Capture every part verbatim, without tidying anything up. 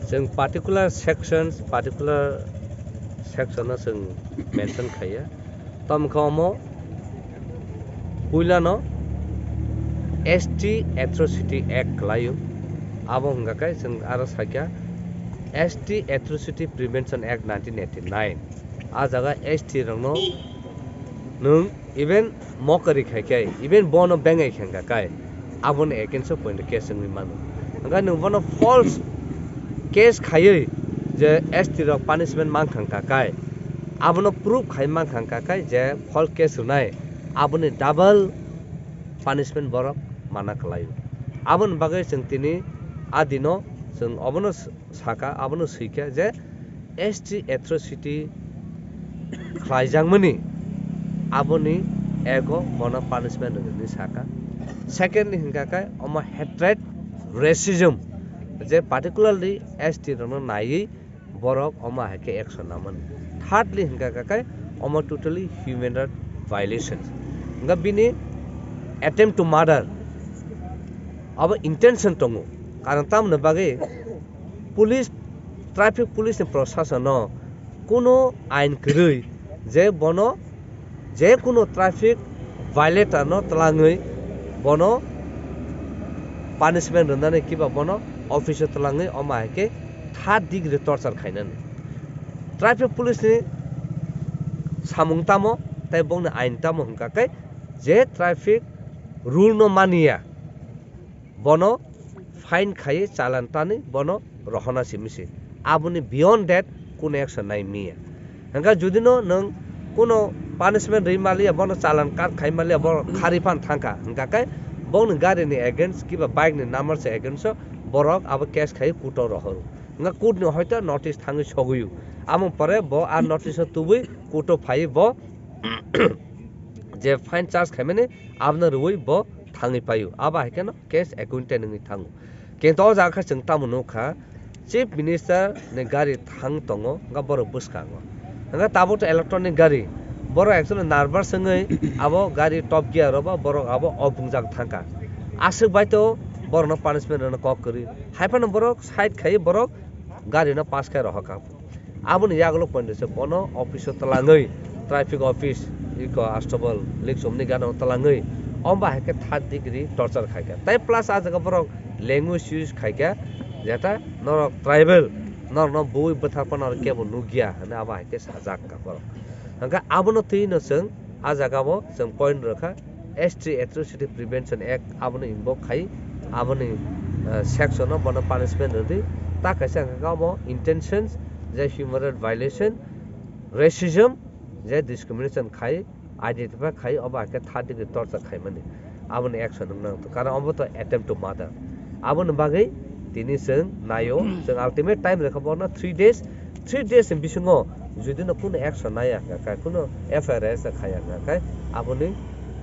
Chwng particular sections, particular section no chwng mention khaiya. Tamo khe omo puilano S T Atrocity Act kwlaio. Abo hwnkha khe chwng aro sakya S T Atrocity Prevention Act nineteen eighty-nine. A jaga S T rokno nwng even mokari khai khe, even bono bengai khe hwnkha khe, aboni against o point case wngwi mano. Hwnkhe nwng bono false case khaiwi je S T rok punishment mankha hwnkha khe, abono proof khai mankha hwnkha khe je false case rwnai, aboni double punishment borok mana kwlaio. Aboni bagwi chwng tini a dino chwng obono s-, saka, abono swikha je S T atrocity khlaijakmani aboni ego bono punishment rwgwini saka. Second ni hwnkha khe omo hatred, racism, je particularly S T rokno naiwi borok omo hai khe action namani. Thirdly hwnkha khe omo totally human right violation. Hwnkha bini attempt to murder abo intention tongo. Karon tamoni bagwi police, traffic police ni prosasono kuno ain kwrwi je bono je kuno traffic violator no twlangwi bono punishment rwnani kiba bono office o twlangwi omo hai khe third degree torture khainani. Traffic police ni samung tamo tei bongni ain tamo hwnkha khe je traffic rule no maniya bono fine khaiwi chalan tanwi bono rohorna simi se. Aboni beyond that kuno action nai miya. Hwnkhe judino nwng kuno punishment rwi maliya, bono chalan kat khai maliya, bono kharwi phan thangkha, hwnkha khe bongni garini against kiba bike ni number se against o borok abo case khai court o rohoro. Hwnkhe court ni hoito notice thangwi sogwi o. Amo pore bo a notice o tubui court o phaiwi bo je fine charge khaimani abono rwui bo thangwi paio. Abo hai kheno case acquitted wngwi thango. Kintu o jaga khe chwng tamo nukha, Chief Minister ni gari thang tongo, hwnkha borok bwskango. Hwnkha tabuk to electronic gari, borok actually nervous wngwi abo gari top gear o ba borok abo opungjak thangkha. Aswk bai to borokno punishment rwna kok kwrwi. Haiphano borok side khai borok gari no pass khai rohorkha. Aboni yagulo poindose bono office o twlangwi, traffic office, iko astabal, liksomni gana o twlangwi, omba hai khe third degree torture khai kha. Tai plus a jaga borok language use khai kha, jeta norok tribal, norokno bui bwthar phano aro kebo nukya hwnwi abo hai khe sajak kha borok. Hwnkhe abono twi no chwng a jaga o chwng point rwkha, S T Atrocity Prevention Act abono invoke khai, aboni, eh, section o bono punishment rwdi. Ta kaisa hwnkha khe omo intentions, je human right violation, racism, je discrimination khai, identify khai, obo hai khe third degree torture khaimani. Aboni action wng nang, karon obo to attempt to murder. Aboni bagwi tini chwng naio, chwng ultimate time rwkha bono three days, three days ni bisingo judino kunu action naiya hwnkha khe, kunu F I R register khaiya hwnkha khe, aboni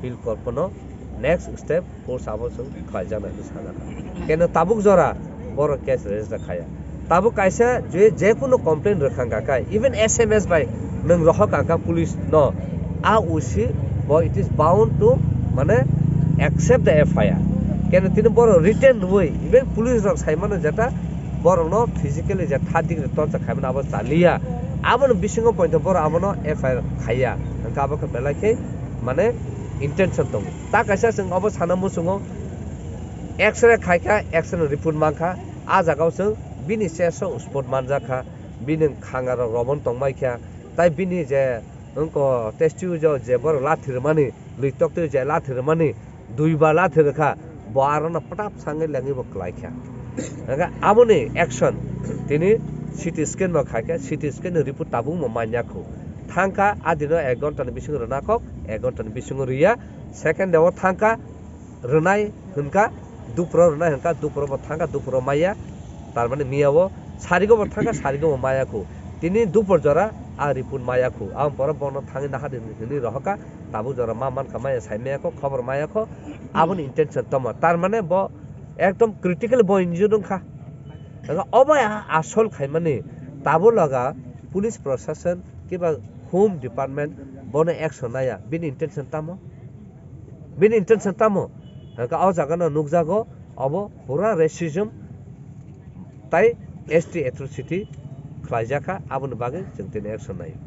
fil korpono next step force abo chwng khlaijaknai hwnwi sajakha. Keno tabuk jora borok case register khaiya. Tabuk kaisa je, je kunu complaint rwkha hwnkha khe, even S M S bai nwng rohor kha kha police no, a O C bo it is bound to, mane, accept the F I R. Keno tini borok written rwui, even police rok sai mano jeta borokno physically je third degree torture khaimani abo chaliya. Aboni bisingo poito borok abono F I R khaiya. Hwnkha abo khe belai khe, mane, intention tongo. Ta kaisa chwng obo sana muchungo, X-ray khai kha, X-ray report man kha, a jaga o chwng bini chest o spot manjak kha, bini khanga rok romon tongmai kha, tai bini je wngko test tube o je borok lathi rwmani, lwi tok twi je lathi rwmani, duiba lathi rwkha, bo arono pwtap sangwi lengwi bo kwlai kha. Hwnkhe aboni action tini C T scan bo khai kha, C T scan ni report tabuk bo manya khu. Thangkha a dino ek ghonta ni bisingo rwna kok, ek ghonta ni bisingo rwya, second day o thangkha, rwnai hwnkha, dupro rwnai hwnkha, dupro bo thangkha, dupro maya, tar mane miya o sarigo bo thangkha, sarigo bo maya khu. Tini dupor jora a report maya khu, aboni pore bono thangwi naha di hwnwi rohorkha, tabuk jora ma mankha maya sai maya kho, khobor maya kho, aboni intention tamo, tar mane bo ekdom critical bo injured wngkha. Hwnkha obo a-, asol khaimani tabuk laga police proshashan kiba Home Department bono action naya, bini intention tamo? Bini intention tamo? Hwnkhe o jaga no nukjago, obo pura racism tai S T atrocity khlaijak kha, aboni bagwi chwng tini action naio.